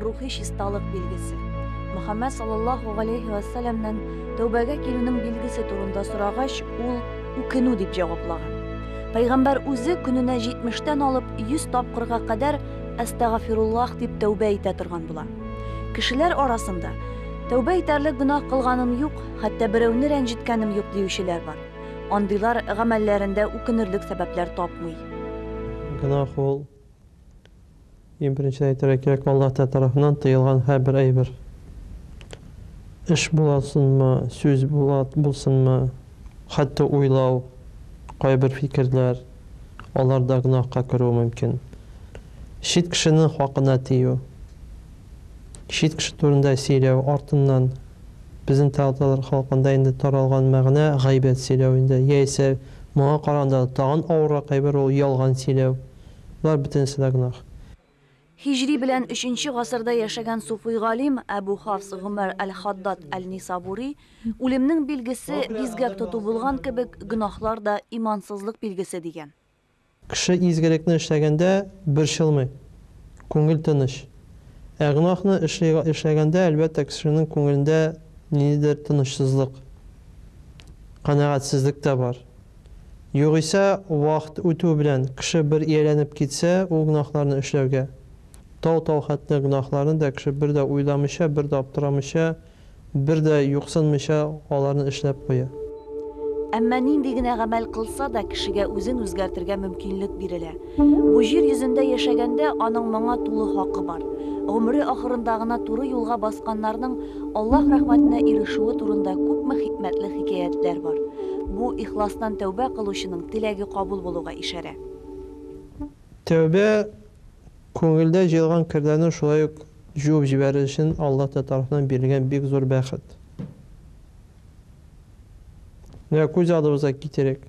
рухи чисталык билгесе. Мөхәммәд саллаллаһу галәйһи вә сәлләмнән тәүбәгә килүнең билгесе турында сорагач, ул үкенү дип җаваплаган. Пәйгамбәр үзе көненә 70-тән алып 100 тапкырга кадәр әстәгафируллаһ дип тәүбә итә торган була. Кешеләр арасында тәүбә итәрлек гөнаһ кылганым юк, хәтта берәүне рәнҗеткәнем юк диючеләр бар. Андыйлар гамәлләрендә үкенерлек сәбәпләр тапмый. Гөнаһ ул, иң беренчедән әйтергә кирәк, Аллаһ Тәгалә тарафыннан тыелган һәрбер әйбер. Эш буласынмы, сүз була булсынмы, хәтта уйлау, кайбер фикерләр, алар да гөнаһка керүе мөмкин. Чит кешенең хакына тию, чит кеше турында сөйләү, артыннан безнең татар халкында инде таралган мәгънә гайбәт сөйләү инде, яисә моңа караганда тагын авыррак әйбер ул ялган сөйләү. Болар бөтенесе дә гөнаһ. Һиҗри белән өченче гасырда яшәгән суфый галим Әбу Хафс Гомәр әл-Хаддад әл-Нисабури, Үлемнең билгесе бизгәк тоту булган кебек, гөнаһлар да имансызлык билгесе, дигән. Кеше изгелекне эшләгәндә борчылмый, күңел тыныч. Ә гөнаһны эшләгәндә, әлбәттә, кешенең күңелендә ниндидер тынычсызлык, канәгатьсезлек тә бар. Югыйсә, вакыт үтү белән кеше бер ияләнеп китсә, ул гөнаһларны эшләүгә, тау-тау хәтле гөнаһларны да кеше бер дә уйламыйча, бер дә аптырамыйча, бер дә юксынмыйча аларны эшләп куя. Әмма нинди генә гамәл кылса да, кешегә үзен үзгәртергә мөмкинлек бирелә. Бу җир йөзендә яшәгәндә аның моңа тулы хакы бар. Гомере ахырында гына туры юлга басканнарның Аллаһ рәхмәтенә ирешүе турында күпме хикмәтле хикәятләр бар. Бу, ихластан тәүбә кылучының теләге кабул булуга ишарә. Тәүбә, күңелдә җыелган керләрне шулай ук җуып җибәрер өчен Аллаһ тарафыннан бирелгән бик зур бәхет. Менә күз алдыбызга китерик.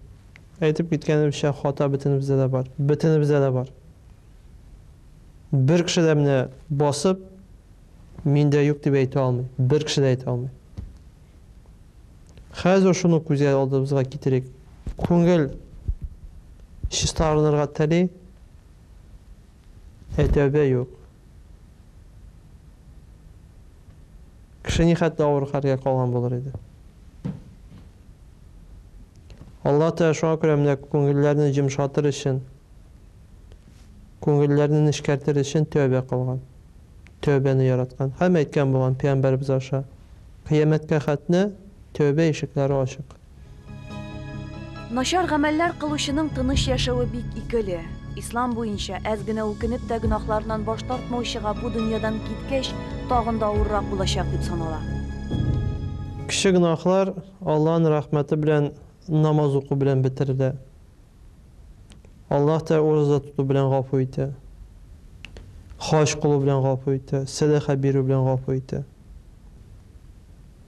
Әйтеп киткәнебезчә, хата бөтенебездә дә бар. Бөтенебездә дә бар. Бер кеше дә менә басып, миндә юк дип әйтә алмый. Бер кеше дә әйтә алмый. Хәзер шуны күзгә алдыбызга китерик. Күңел чистарынырга тели, ә тәүбә юк. Кеше нихәтле авыр хәлгә калган булыр иде. Аллаһ Тәгалә шуңа күрә менә күңелләрне йомшатыр өчен, күңелләрне нечкәртер өчен тәүбә кылган. Тәүбәне яраткан. Һәм әйткән булган пәйгамбәребез аша, Кыямәткә хәтле тәүбә ишекләре ачык. Начар гамәлләр кылучының тыныч яшәве бик икеле. Ислам буенча, әз генә үкенеп тә гөнаһларыннан баш тартмаучыга бу дөньядан киткәч, тагын да авыррак булачак дип санала. Кече гөнаһлар Аллаһның рәхмәте белән намаз уку белән бетерелә. Аллаһ Тәгалә ураза тоту белән гафу итә. Хаҗ кылу белән гафу итә, сәдака бирү белән гафу итә.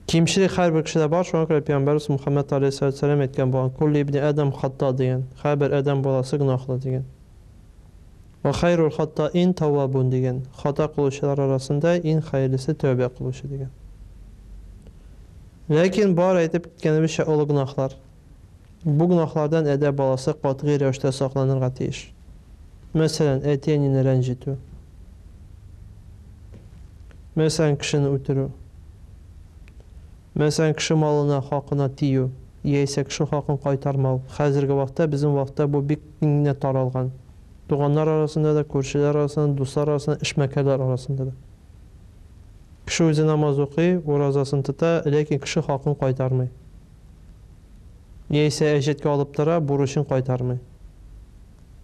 Кимчелек һәрбер кешедә бар, шуңа күрә пәйгамбәрбез Мухаммәд алейһиссалату вәссәлам әйткән булган, Кулли ибни Адам хатта дигән, һәрбер адәм баласы гөнаһлы дигән. Вә хайрул хаттаин таввабун дигән, хата кылучылар арасында иң хәерлесе тәүбә кылучы дигән. Ләкин бар әйтеп киткәнебезчә олы гөнаһлар. Бу гөнаһлардан адәм баласы катгый рәвештә сакланырга тиеш. Мәсәлән, әти-әнине рәнҗетү. Мәсәлән, кешене үтерү. Мәсәлән, кеше малына, хакына тию, яисә кеше хакын кайтармау. Хәзерге вакытта, безнең вакытта бу бик киң генә таралган. Туганнар арасында да, күршеләр арасында да, дуслар арасында, эшмәкәрләр арасында да. Кеше үзе намаз укый, уразасын тота, ләкин кеше хакын кайтармый. Яисә әҗәткә алып тора, бурычын кайтармый.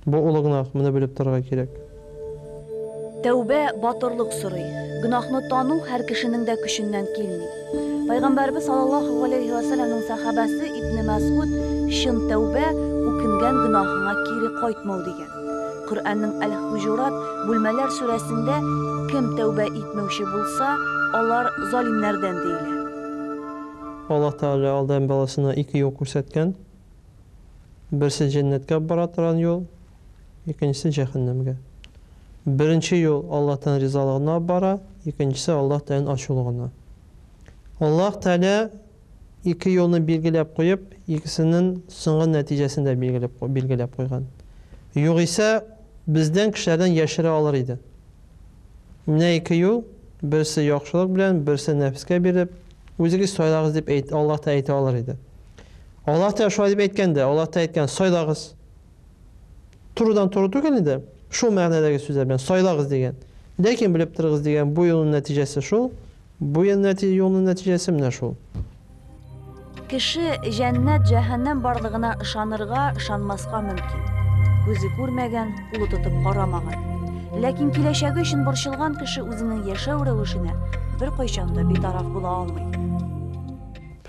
Бу олы гөнаһ, моны белеп торырга кирәк. Тәүбә батырлык сорый. Гөнаһны тану һәр кешенең дә көченнән килми. Пәйгамбәребез саллаллаһу галәйһи вә сәлләмнең сәхабәсе Ибне Мәсгуд, Чын тәүбә, үкенгән гөнаһыңа кире кайтмау, дигән. Коръәннең Әл-Хуҗурат, Бүлмәләр, сүрәсендә, Кем тәүбә итмәүче булса, алар залимнәрдән, диелә. Аллаһ Тәгалә адәм баласына ике юл күрсәткән. Берсе җәннәткә бара торган юл, икенчесе җәһәннәмгә. Беренче юл Аллаһтан ризалыгына алып бара, икенчесе Аллаһ Тәгаләнең ачулыгына. Аллаһ Тәгалә ике юлны билгеләп куеп, икесенең соңгы нәтиҗәсен дә билгеләп билгеләп куйган. Югыйсә, бездән кешеләрдән яшерә алыр иде. Менә ике юл, берсе яхшылык белән, берсе нәфескә биреп, үзегез сайлагыз дип әйт, Аллаһ та әйтә алыр иде. Аллаһ та шулай дип әйткән дә, Аллаһ та әйткән, сайлагыз. Турыдан-туры түгел инде, шул мәгънәдәге сүзләр белән сайлагыз дигән. Ләкин белеп торыгыз дигән, бу юлның нәтиҗәсе шул, бу юлның нәтиҗәсе менә шул. Кеше җәннәт, җәһәннәм барлыгына ышанырга, ышанмаска мөмкин. Күзе күрмәгән, кулы тотып карамаган. Ләкин киләчәге өчен борчылган кеше үзенең яшәү рәвешенә беркайчан да битараф була алмый.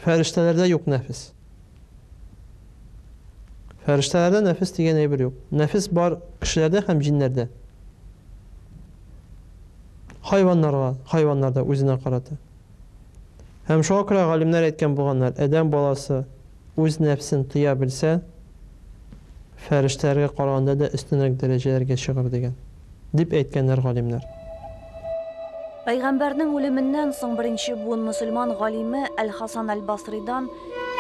Фәрештәләрдә юк нәфес. Фәрештәләрдә нәфес дигән әйбер юк. Нәфес бар кешеләрдә һәм җиннәрдә. Хайваннарга, хайваннарда үзенә карата. Һәм шуңа күрә галимнәр әйткән булганнар, адәм баласы үз нәфсен тыя белсә, фәрештәләргә караганда да өстенрәк дәрәҗәләргә чыгыр дигән, дип әйткәннәр галимнәр. Пәйгамбәрнең үлеменнән соң беренче буын мөселман галиме Әл-Хасан әл-Басридан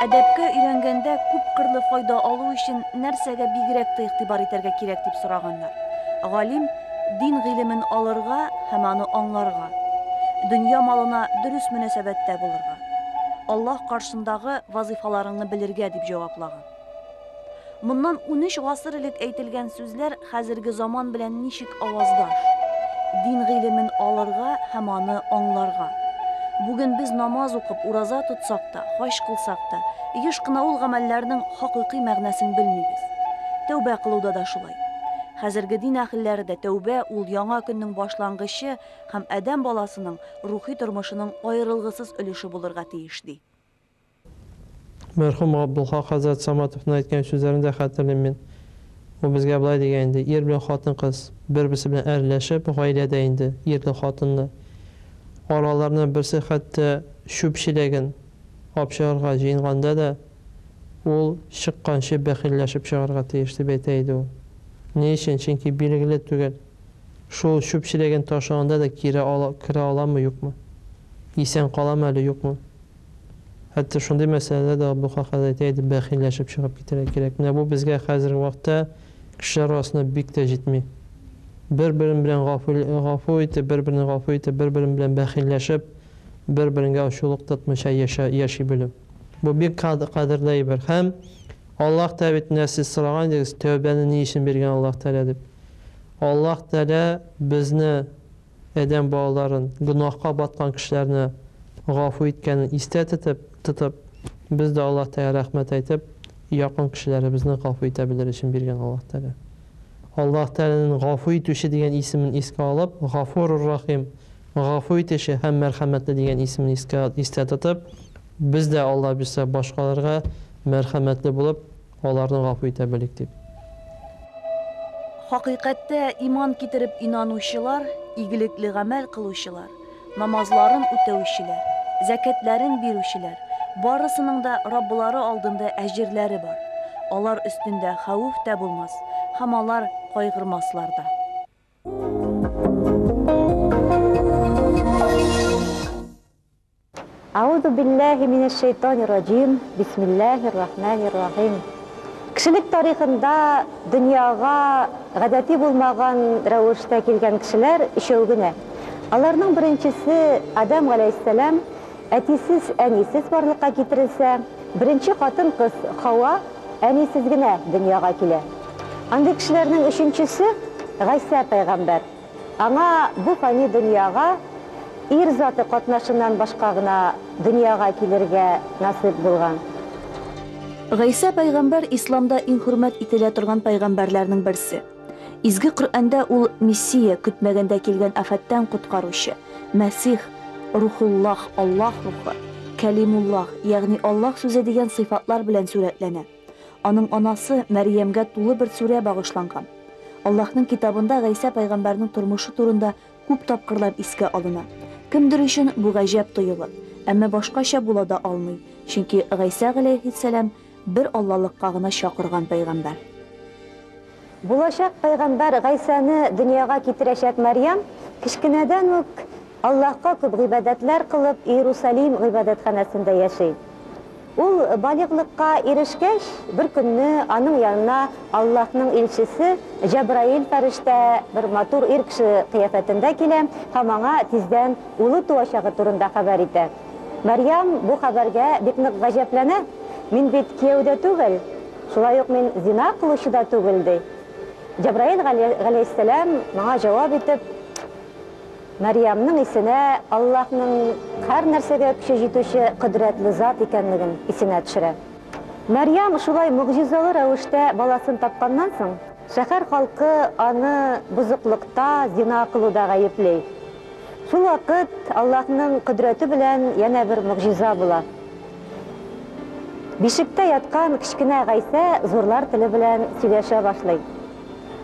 әдәпкә өйрәнгәндә күпкырлы файда алу өчен нәрсәгә бигрәк тә игътибар итәргә кирәк дип сораганнар. Галим, дин гыйлемен алырга һәм аны аңларга. Дөнья малына дөрес мөнәсәбәттә булырга. Аллаһ каршындагы вазыйфаларыңны белергә дип җаваплаган. Моннан 13 гасыр элек әйтелгән сүзләр хәзерге заман белән ничек аваздаш? Дин гыйлемен алырга һәм аны аңларга. Бүген без намаз укып, ураза тотсак та, хаҗ кылсак та, еш кына ул гамәлләрнең хакыйкый мәгънәсен белмибез. Тәүбә кылуда да шулай. Хәзерге дин әһелләре дә тәүбә ул яңа көннең башлангычы һәм адәм баласының рухи тормышының аерылгысыз өлеше булырга тиеш, ди. Мәрхүм Габдулхак хәзрәт Саматовның әйткән сүзләрен дә хәтерлим мин. Ул безгә болай дигән инде, ир белән хатын-кыз бер-берсе белән әрләшеп, гаиләдә инде, ирле-хатынлы, араларыннан берсе хәтта чүп чиләген алып чыгарга җыенганда да, ул чыкканчы бәхилләшеп чыгарга тиеш, дип әйтә иде ул. Ни өчен? Чөнки билгеле түгел, шул чүп чиләген ташыганда да кире ала, керә аламы, юкмы? Исән каламы әле, юкмы? Хәтта шундый мәсьәләдә дә Абдулхак хәзрәт әйтә иде, бәхилләшеп чыгып китәргә кирәк. Менә бу безгә хәзерге вакытта кешеләр арасында бик тә җитми. Бер-берен белән гафу, гафу итеп, бер-берне гафу итеп, бер-берен белән бәхилләшеп, бер-береңгә ачулык тотмыйча яшә, яши белү. Бу бик кадерле әйбер. Һәм Аллаһ Тәгалә бит менә сез сораган идегез, тәүбәне ни өчен биргән Аллаһ Тәгалә дип. Аллаһ Тәгалә безне адәм балаларын, гөнаһка баткан кешеләрне гафу иткәнен истә тотып, тотып, без дә Аллаһ Тәгаләгә рәхмәт әйтеп, якын кешеләребезне гафу итә белер өчен биргән Аллаһ Тәгалә. Аллаһ Тәгаләнең Гафу итүче дигән исемен искә алып, Гафурур-Рахим, Гафу итүче һәм мәрхәмәтле дигән исемен искә истә тотып, без дә, Алла бирсә, башкаларга мәрхәмәтле булып, Аларны гафу итә белик дип. Хакыйкатьтә иман китереп инанучылар, игелекле гамәл кылучылар, намазларын үтәүчеләр, зәкятләрен бирүчеләр, барысының да Раббылары алдында әҗерләре бар. Алар өстендә хәвеф тә булмас һәм алар кайгырмаслар да. Әгъузу билләһи минәш-шәйтанир-раҗим, бисмилләһир-рахманир-рахим. Кешелек тарихында дөньяга гадәти булмаган рәвештә килгән кешеләр өчәү генә. Аларның беренчесе Адәм галәйһиссәлам, әтисез, әнисез барлыкка китерелсә, беренче хатын-кыз Хава әнисез генә дөньяга килә. Андый кешеләрнең өченчесе Гайсә пәйгамбәр. Аңа бу фани дөньяга ир заты катнашыннан башка гына дөньяга килергә насыйп булган. Гайсә пәйгамбәр исламда иң хөрмәт ителә торган пәйгамбәрләрнең берсе. Изге Коръәндә ул Мессия, көтмәгәндә килгән афәттән коткаручы, Мәсих, Рухуллаһ, Аллаһ рухы, Кәлимуллаһ, ягъни Аллаһ сүзе дигән сыйфатлар белән сурәтләнә. Аның анасы Мәрьямгә тулы бер сүрә багышланган. Аллаһның китабында Гайсә пәйгамбәрнең тормышы турында күп тапкырлар искә алына. Кемдер өчен бу гаҗәп тоелыр, әмма башкача була да алмый, чөнки Гайсә галәйһиссәлам бер Аллалыкка гына чакырган пәйгамбәр. Булачак пәйгамбәр Гайсәне дөньяга китерәчәк Мәрьям кечкенәдән үк Аллаһка күп гыйбадәтләр кылып Иерусалим гыйбадәтханәсендә яши. Ул балигълыкка ирешкәч, бер көнне аның янына Аллаһның илчесе Җәбраил фәрештә бер матур ир кеше кыяфәтендә килә һәм аңа тиздән улы туачагы турында хәбәр итә. Мәрьям бу хәбәргә бик нык гаҗәпләнә, Мин бит кияүдә түгел, шулай ук мин зина кылучы да түгел, ди. Җәбраил галәйһиссәлам моңа җавап итеп, Мәрьямнең исенә Аллаһның һәр нәрсәгә көче җитүче кодрәтле зат икәнлеген исенә төшерә. Мәрьям шулай могҗизалы рәвештә баласын тапканнан соң, шәһәр халкы аны бозыклыкта, зина кылуда гаепли. Шул вакыт Аллаһның кодрәте белән янә бер могҗиза була. Бишектә яткан кечкенә Гайсә зурлар теле белән сөйләшә башлый.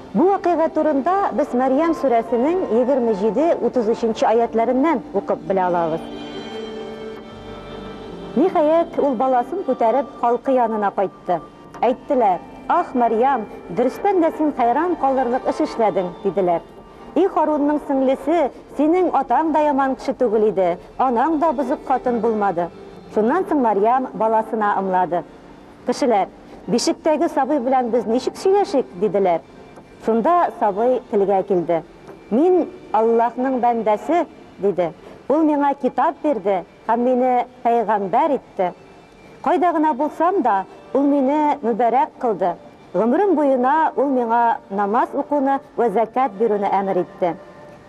Бу вакыйга турында без Мәрьям сүрәсенең 27, 33 нче аятьләреннән укып белә алабыз. Ниһаять, ул баласын күтәреп халкы янына кайтты. Әйттеләр, Ах, Мәрьям, дөрестән дә син хәйран калырлык эш эшләдең, диделәр. И Һарунның сеңлесе, синең атаң да яман кеше түгел иде, анаң да бозык хатын булмады. Шуннан соң Мәрьям баласына ымлады. Кешеләр, Бишектәге сабый белән без ничек сөйләшик? диделәр. Шунда сабый телгә килде. Мин, Аллаһның бәндәсе, диде. Ул миңа китап бирде һәм мине пәйгамбәр итте. Кайда гына булсам да, ул мине мөбарәк кылды. Гомерем буена ул миңа намаз укуны вә зәкят бирүне әмер итте.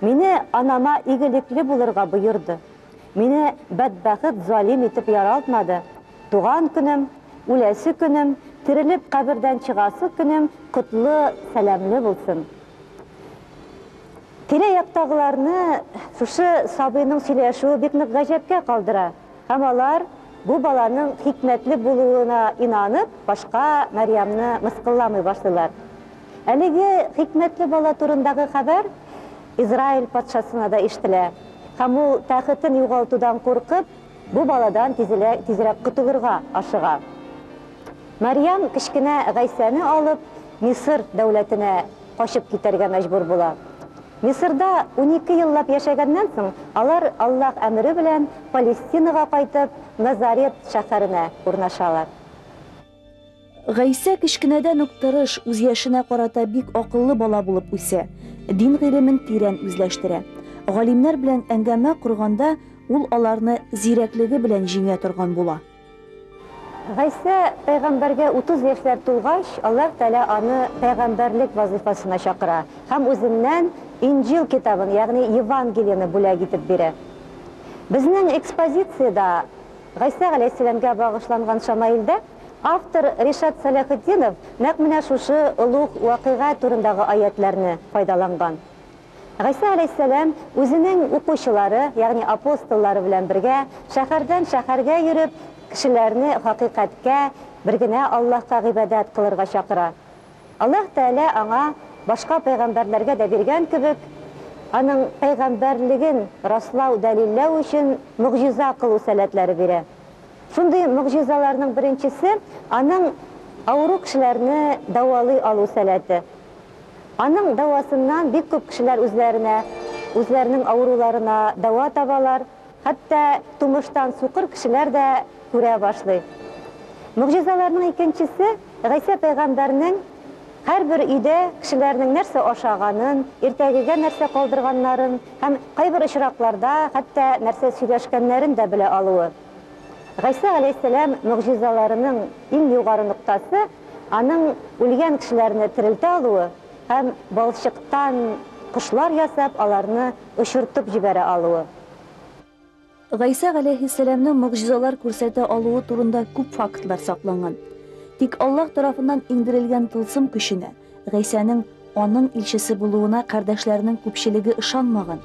Мине анама игелекле булырга боерды. Мине бәдбәхет залим итеп яралтмады. Туган көнем, үләсе көнем, терелеп кабердән чыгасы көнем котлы, сәламле булсын. Тирә-яктагыларны шушы сабыйның сөйләшүе бик нык гаҗәпкә калдыра һәм алар бу баланың хикмәтле булуына инанып, башка Мәрьямне мыскылламый башлыйлар. Әлеге хикмәтле бала турындагы хәбәр Израиль патшасына да ишетелә һәм ул тәхетен югалтудан куркып, Бу баладан тизрәк котылырга ашыга. Мәрьям кечкенә Гайсәне алып, Мисыр дәүләтенә качып китәргә мәҗбүр була. Мисырда 12 еллап яшәгәннән соң, алар Аллаһ әмере белән Палестинага кайтып, Назарет шәһәренә урнашалар. Гайсә кечкенәдән үк тырыш, үз яшенә карата бик акыллы бала булып үсә, дин гыйлемен тирән үзләштерә. Галимнәр белән әңгәмә корганда, ул аларны зирәклеге белән җиңә торган була. Гайсә пәйгамбәргә 30 яшьләр тулгач, Аллаһ Тәгалә аны пәйгамбәрлек вазыйфасына чакыра һәм үзеннән Инҗил китабын, ягъни Евангелиене бүләк итеп бирә. Безнең экспозициядә Гайсә галәйһиссәламгә багышланган шамаилдә автор Ришат Сәләхетдинов нәкъ менә шушы олуг вакыйга турындагы аятьләрне файдаланган. Гайсә галәйһиссәлам үзенең укучылары, ягъни апостоллары белән бергә шәһәрдән шәһәргә йөреп, кешеләрне хакыйкатькә, бер генә Аллаһка гыйбадәт кылырга чакыра. Аллаһ Тәгалә аңа, башка пәйгамбәрләргә дә биргән кебек, аның пәйгамбәрлеген раслау, дәлилләү өчен могҗиза кылу сәләтләре бирә. Шундый могҗизаларның беренчесе, аның авыру кешеләрне дәвалый алу сәләте. Аның дәвасыннан бик күп кешеләр үзләренә, үзләренең авыруларына дәва табалар, хәтта тумыштан сукыр кешеләр дә күрә башлый. Могҗизаларның икенчесе, Гайсә пәйгамбәрнең һәрбер өйдә кешеләрнең нәрсә ашаганын, иртәгегә нәрсә калдырганнарын һәм кайбер очракларда хәтта нәрсә сөйләшкәннәрен дә белә алуы. Гайсә галәйһиссәлам могҗизаларының иң югары ноктасы, аның үлгән кешеләрне терелтә алуы һәм балчыктан кошлар ясап, аларны очыртып җибәрә алуы. Гайсә галәйһиссәламнең могҗизалар күрсәтә алуы турында күп фактлар сакланган. Тик Аллаһ тарафыннан иңдерелгән тылсым көченә, Гайсәнең аның илчесе булуына кардәшләренең күпчелеге ышанмаган,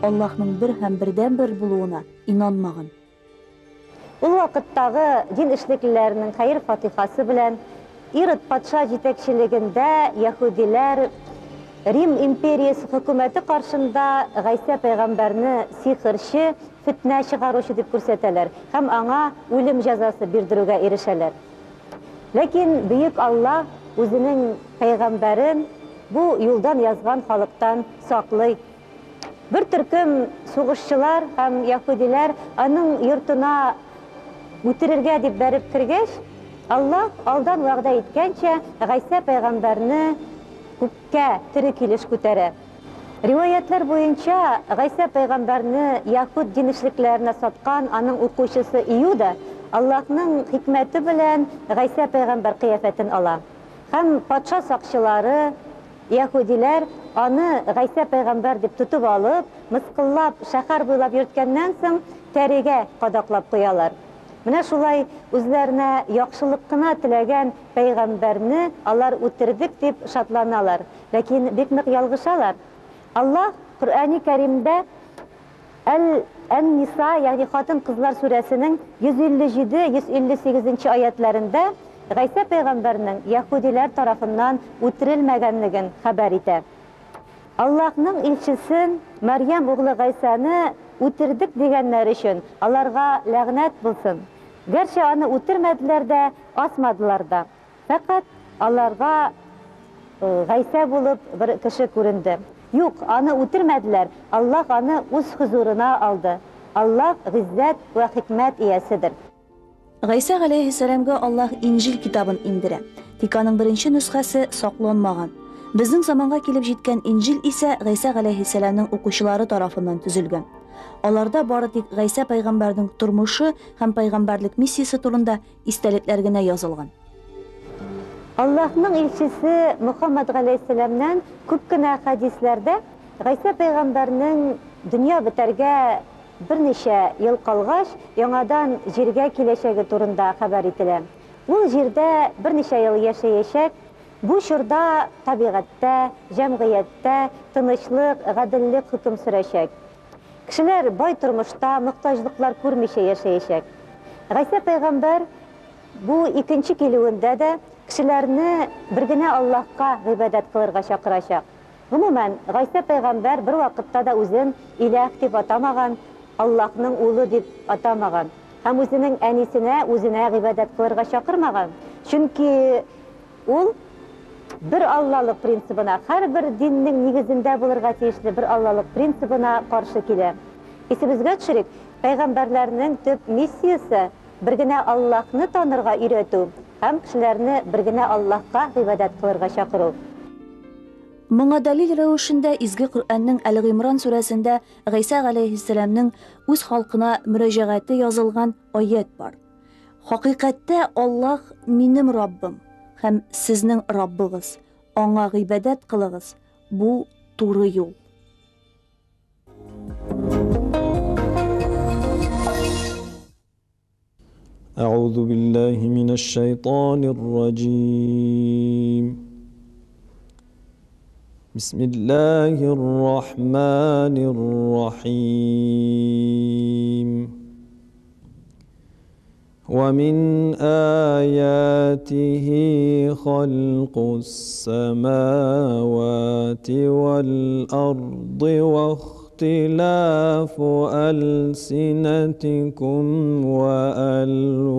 Аллаһның бер һәм бердәнбер булуына инанмаган. Ул вакыттагы дин эшлеклеләренең хәер-фатихасы белән Ирод патша җитәкчелегендә яһүдиләр Рим империясе хөкүмәте каршында Гайсә пәйгамбәрне сихерче, фетнә чыгаручы дип күрсәтәләр һәм аңа үлем җәзасы бирдерүгә ирешәләр. Ләкин бөек Алла үзенең пәйгамбәрен бу юлдан язган халыктан саклый. Бер төркем сугышчылар һәм яһүдиләр аның йортына үтерергә дип бәреп кергәч, Аллаһ алдан вәгъдә иткәнчә, Гайсә пәйгамбәрне күккә тере килеш күтәрә. Риваятьләр буенча, Гайсә пәйгамбәрне яһүд дин эшлекләренә саткан аның укучысы Иуда Аллаһның хикмәте белән Гайсә пәйгамбәр кыяфәтен ала. Һәм патша сакчылары, яһүдиләр аны Гайсә пәйгамбәр дип тотып алып, мыскыллап шәһәр буйлап йөрткәннән соң, тәрегә кадаклап куялар. Менә шулай үзләренә яхшылык кына теләгән пәйгамбәрне алар үтердек дип шатланалар. Ләкин бик нык ялгышалар. Аллаһ Коръәни Кәримдә Әл Ән-Ниса, ягъни хатын-кызлар сүрәсенең 157-158 нче аятләрендә Гайсә пәйгамбәрнең яһүдиләр тарафыннан үтерелмәгәнлеген хәбәр итә. Аллаһның илчесен, Мәрьям углы Гайсәне үтердек дигәннәр өчен аларга ләгънәт булсын! Гәрчә аны үтермәделәр дә, асмадылар да. Фәкать аларга Гайсә булып бер кеше күренде. Юк, аны үтермәделәр, Аллаһ аны үз хозурына алды. Аллаһ гыйззәт вә хикмәт ияседер. Гайсә галәйһиссәламгә Аллаһ Инҗил китабын иңдерә. Тик аның беренче нөсхәсе сакланмаган. Безнең заманга килеп җиткән Инҗил исә Гайсә галәйһиссәламнең укучылары тарафыннан төзелгән. Аларда бары тик Гайсә пәйгамбәрнең тормышы һәм пәйгамбәрлек миссиясе турында истәлекләр генә язылган. Аллаһның илчесе Мөхәммәд галәйһиссәламнән күп кенә хәдисләрдә Гайсә пәйгамбәрнең дөнья бетәргә Берничә ел калгач, яңадан җиргә киләчәге турында хәбәр ителә. Ул җирдә берничә ел яшәячәк, бу чорда табигатьтә, җәмгыятьтә тынычлык, гаделлек хөкем сөрәчәк. Кешеләр бай тормышта, мохтаҗлыклар күрмичә яшәячәк. Гайсә пәйгамбәр бу икенче килүендә дә кешеләрне бер генә Аллаһка гыйбадәт кылырга чакырачак. Гомумән, Гайсә пәйгамбәр бервакытта да үзен Иләһ дип атамаган, Аллаһның Улы дип атамаган һәм үзенең әнисенә үзенә гыйбадәт кылырга чакырмаган, чөнки ул бер Аллалык принцибына, һәрбер диннең нигезендә булырга тиешле бер Аллалык принцибына каршы килә. Исебезгә төшерик, пәйгамбәрләрнең төп миссиясе, бер генә Аллаһны танырга өйрәтү һәм кешеләрне бер генә Аллаһка гыйбадәт кылырга чакыру. Моңа дәлил рәвешендә Изге Коръәннең Әл-Гыймран сүрәсендә Гайсә галәйһиссәламнең үз халкына мөрәҗәгате язылган аять бар. Хакыйкатьтә Аллаһ минем Раббым һәм сезнең Раббыгыз, Аңа гыйбадәт кылыгыз, бу туры юл. أعوذ بالله من الشيطان الرجيم بسم الله الرحمن الرحيم ومن آياته خلق السماوات والأرض واختلاف ألسنتكم وألوانكم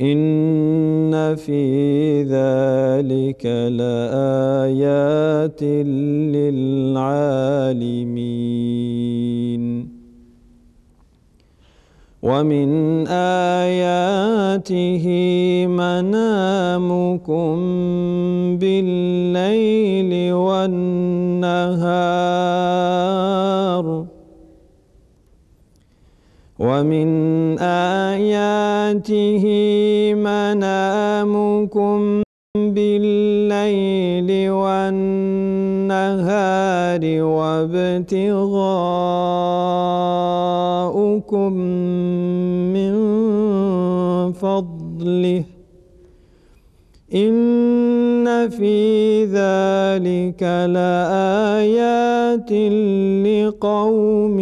إن في ذلك لآيات للعالمين ومن آياته منامكم بالليل والنهار ومن آياته منامكم بالليل والنهار وابتغاؤكم من فضله إن في ذلك لآيات لقوم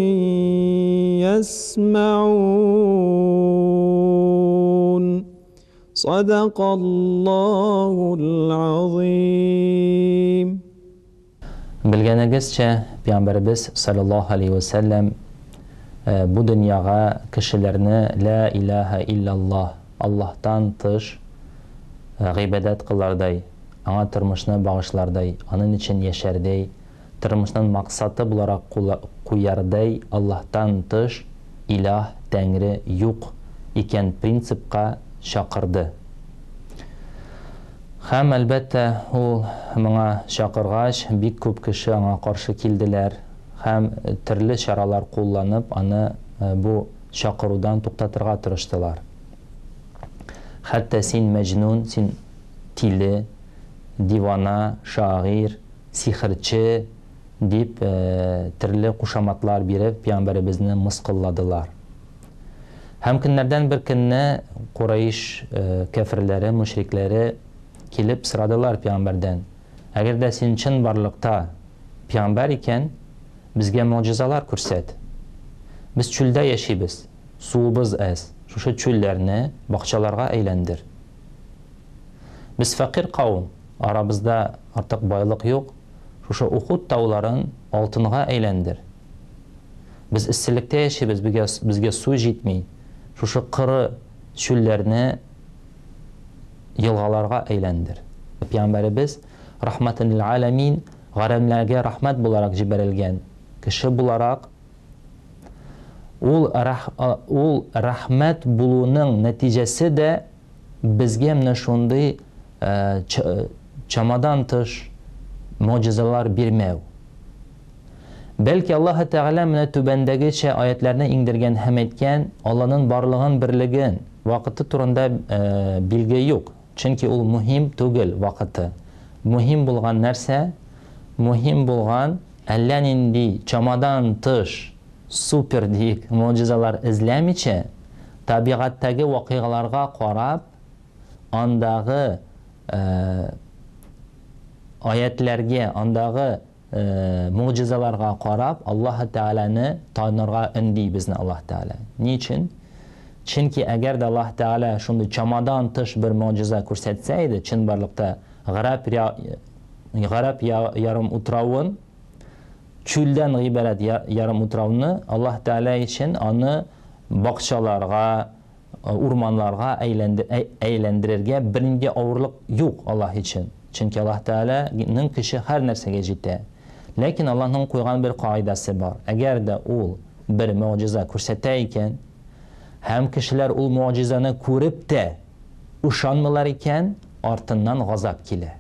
يسمعون صدق الله العظيم. Белгәнегезчә, Пәйгамбәребез саллаллаһу алейһи вә сәлләм бу дөньяга кешеләрне Лә илаһә илляллаһ, Аллаһтан тыш гыйбадәт кылардай, аңа тормышны багышлардай, аның өчен яшәрдәй, тормышның максаты буларак куярдай Аллаһтан тыш илаһ, тәңре юк икән принципка чакырды. Һәм, әлбәттә, ул моңа чакыргач, бик күп кеше аңа каршы килделәр һәм төрле чаралар кулланып, аны бу чакырудан туктатырга тырыштылар. Хәтта син мәҗнүн, син тиле, дивана, шагыйрь, сихерче дип төрле кушаматлар биреп, пәйгамбәребезне мыскылладылар. Һәм көннәрдән бер көнне Курайш кәферләре, мөшрикләре килеп сорадылар пәйгамбәрдән, Әгәр дә син чынбарлыкта пәйгамбәр икән, безгә могҗизалар күрсәт. Без чүлдә яшибез, суыбыз әз, шушы чүлләрне бакчаларга әйләндер. Без фәкыйрь кавым, арабызда артык байлык юк, шушы Ухуд тауларын алтынга әйләндер. Без эсселектә яшибез, безгә, безгә су җитми. Шушы коры чүлләрне елгаларга әйләндер. Пәйгамбәребез рахматан лил аләмин, гарәмләргә рәхмәт буларак җибәрелгән кеше буларак, ул ул рәхмәт булуның нәтиҗәсе дә безгә менә шундый чамадан тыш могҗизалар бирмәү. Бәлки Аллаһы Тәгалә менә түбәндәгечә аятьләрне иңдергән һәм әйткән, Алланың барлыгын, берлеген, вакыты турында билге юк, чөнки ул мөһим түгел, вакыты. Мөһим булган нәрсә? Мөһим булган, әллә нинди чамадан тыш супер диек могҗизалар эзләмичә, табигатьтәге вакыйгаларга карап, андагы аятьләргә, андагы могҗизаларга карап, Аллаһы Тәгаләне танырга өнди безне Аллаһ Тәгалә. Ни өчен? Чөнки әгәр дә Аллаһ Тәгалә шундый чамадан тыш бер могҗиза күрсәтсә иде, чынбарлыкта Гарәп Гарәп ярым утравын, чүлдән гыйбарәт ярым утрауны Аллаһ Тәгалә өчен аны бакчаларга, урманларга әйләндерергә бернинди авырлык юк Аллаһ өчен. Чөнки Аллаһ Тәгаләнең көче һәр нәрсәгә җитә. Ләкин Аллаһның куйган бер кагыйдәсе бар. Әгәр дә Ул бер могҗиза күрсәтә икән, һәм кешеләр ул могҗизаны күреп тә ышанмыйлар икән, артыннан газап килә.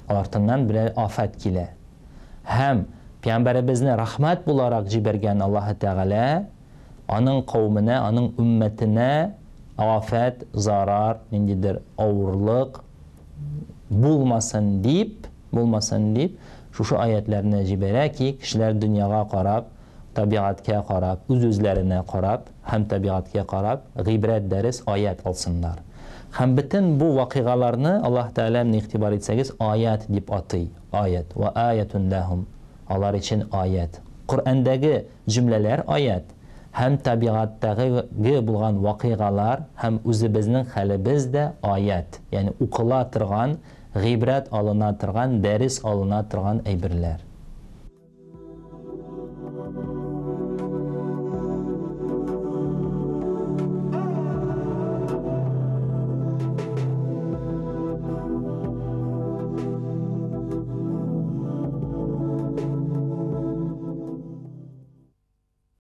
Артыннан берәр афәт килә. Һәм Пәйгамбәребезне рәхмәт буларак җибәргән Аллаһы Тәгалә Аның кавеменә, аның өммәтенә афәт, зарар, ниндидер авырлык булмасын дип, булмасын дип, шушы аятьләрне җибәрә ки, кешеләр дөньяга карап, табигатькә карап, үз-үзләренә карап һәм табигатькә карап, гыйбрәт дәрес, аять алсыннар. Һәм бөтен бу вакыйгаларны Аллаһ Тәгалә, менә игътибар итсәгез, аять дип атый, аять, вә аятун ләһум, алар өчен аять. Коръәндәге Җөмләләр аять һәм табигатьтәге булган вакыйгалар һәм үзебезнең хәлебез дә аять, ягъни укыла торган, гыйбрәт алына торган, дәрес алына торган әйберләр.